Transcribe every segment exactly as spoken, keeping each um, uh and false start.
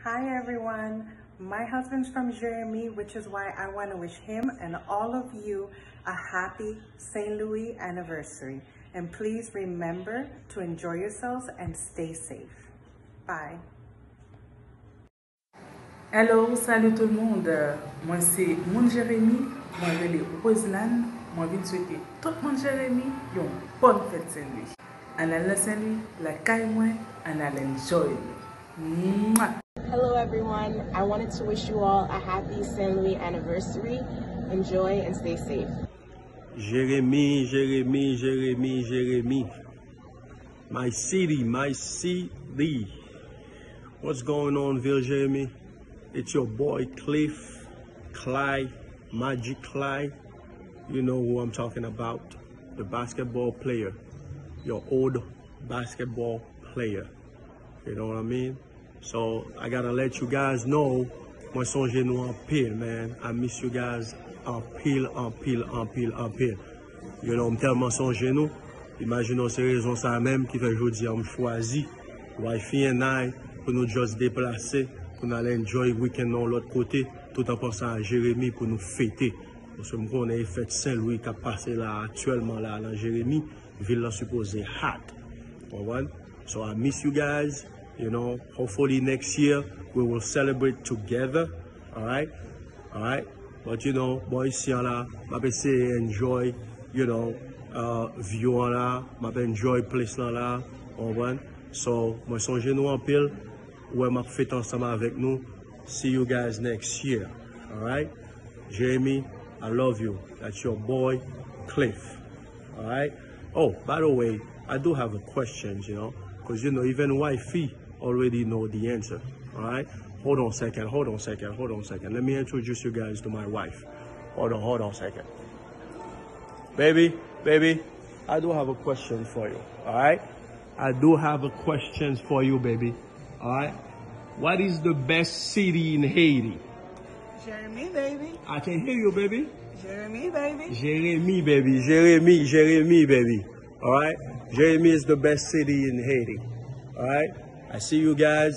Hi everyone, my husband's from Jeremi, which is why I want to wish him and all of you a happy Saint Louis anniversary. And please remember to enjoy yourselves and stay safe. Bye. Hello, salut tout le monde. Mwen se Moun Jeremi, mwen rele Roseland, mwen vin swete tout moun Jeremi yon bòn fèt Sen Lwi. Ann al nan Sen Lwi, lakay mwen, ann al enjoy nou. Mwah! Hello everyone, I wanted to wish you all a happy Saint Louis anniversary. Enjoy and stay safe. Jeremi, Jeremi, Jeremi, Jeremi. My city, my city. What's going on, Ville Jeremi? It's your boy Cliff, Clay, Magic Clay. You know who I'm talking about. The basketball player. Your old basketball player. You know what I mean? So I gotta let you guys know, mwen sonje nou anpil, man. I miss you guys anpil, anpil, anpil, anpil. You know, m tèlman sonje nou. Imajine w se rezon sa menm ki fè jodi a m chwazi wifey and I pou nou just deplase, pou n al enjoy weekend nan yon lòt kote, tout an pansan a Jeremi pou nou fete. Paske m konnen e fèt Sen Lwi k ap pase la aktyèlman la nan Jeremi, vil lan sipoze hot. Konprann? So I miss you guys, you know, hopefully next year we will celebrate together, alright? Alright? But you know, bò isi an la, m ap eseye enjoy, you know, uh, view an la, m ap enjoy place lan la, konprann? So, mwen sonje nou anpil, ou wè m ap fete ansanm avèk nou. See you guys next year, alright? Jeremy, I love you. That's your boy, Cliff. Alright? Oh, by the way, I do have a question, you know, because you know, even wifey already know the answer. Alright? Hold on a second, hold on a second, hold on a second. Let me introduce you guys to my wife. Hold on, hold on a second. Baby, baby, I do have a question for you. Alright? I do have a question for you, baby. Alright? What is the best city in Haiti? Jeremy, baby. I can hear you, baby. Jeremy, baby. Jeremy, baby. Jeremy, Jeremy, baby. Alright? Jeremy is the best city in Haiti. Alright? I see you guys.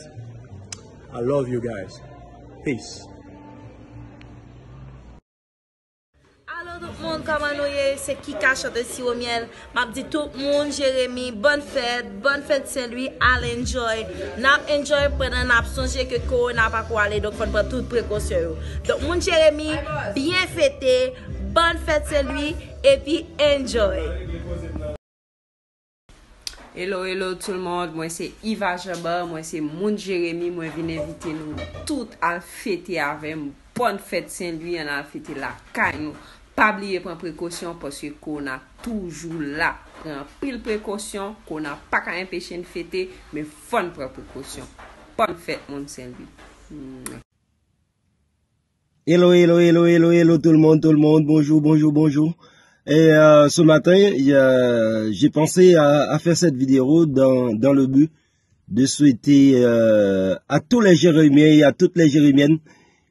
I love you guys. Peace. Alo tout moun, kòman nou ye? Se Kika, chanteuse Sirop Miel. M ap di tout moun, Jeremy, bòn fèt, bòn fèt Sen Lwi, al enjoy. N ap enjoy pandan n ap sonje ke kowona pako ale, donk fò n pran tout prekosyon yo. Donk moun Jeremy, byen fete, bòn fèt Sen Lwi, epi enjoy. Hello, hello tout le monde, mwen se Yva Jeanbart, mwen se moun Jeremi, mwen vin envite nou tout al fete avè m. Bòn fèt Sen Lwi, ann al fete lakay nou. Pa bliye pran prekosyon paske kowona toujou la. Pran anpil prekosyon, kowona pa ka enpeche n fete, men fò n pran prekosyon. Bòn fèt moun Sen Lwi. Hello, hello, hello, hello, hello tout le monde, tout le monde, bonjour, bonjour, bonjour. Et euh, ce matin, euh, j'ai pensé à, à faire cette vidéo dans, dans le but de souhaiter euh, à tous les Jérémiens et à toutes les Jérémiennes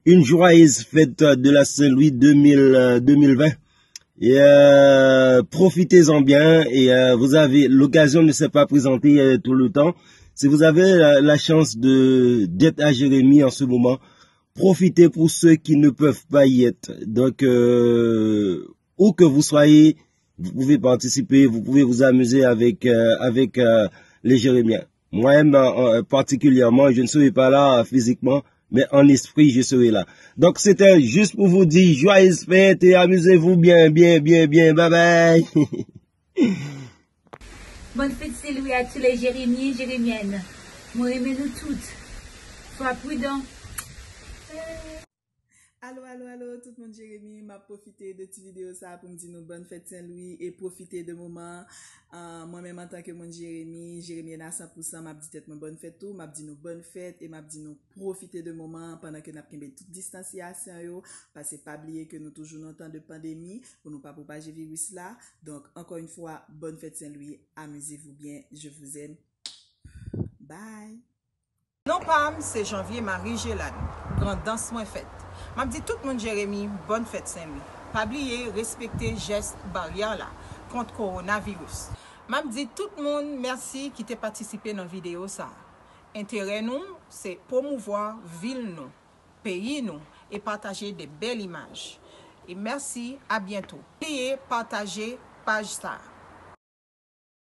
une joyeuse fête de la Saint-Louis deux mille, euh, deux mille vingt. Et euh, profitez-en bien et euh, vous avez l'occasion ne s'est pas présentée euh, tout le temps. Si vous avez la, la chance de d'être à Jérémy en ce moment, profitez pour ceux qui ne peuvent pas y être. Donc, euh, où que vous soyez, vous pouvez participer, vous pouvez vous amuser avec, euh, avec euh, les Jérémiens. Moi-même, euh, particulièrement, je ne serai pas là euh, physiquement, mais en esprit, je serai là. Donc, c'était juste pour vous dire, joyeuses fêtes et amusez-vous bien, bien, bien, bien. Bye bye. Bòn fèt Sen Lwi a tou lè Jeremyen, Jeremyèn. Mwen renmen nou tout. Swa pridan. Alo, alo, alo, tout moun Jeremi, m ap pwofite de ti videyo sa pou m di nou bòn fèt Sen Lwi e pwofite de moman an. Mwen menm antanke moun Jeremi, Jeremyèn a san pou san, m ap di tèt mwen bòn fèt tou, m ap di nou bòn fèt e m ap di nou pwofite de moman an pandan ke n ap kenbe tout distansyasyon yo, paske pa bliye ke nou toujou nan tan de pandemi pou nou pa pwopaje viris la. Donk, ankò yon fwa, bòn fèt Sen Lwi, amusez-vous bien, je vous aime. Bye. Non pa m se Janvier Marie Gelane, Grandans mwen fèt. M ap di tout moun Jeremi, bòn fèt Sen Lwi. Pa bliye respekte jès baryè la kont kowonaviris. M ap di tout moun mèsi ki te patisipe nan videyo sa. Enterè nou se pwomouvwa vil nou, peyi nou, e pataje de bèl imaj. E mèsi, a byento. Bliye pataje paj sa.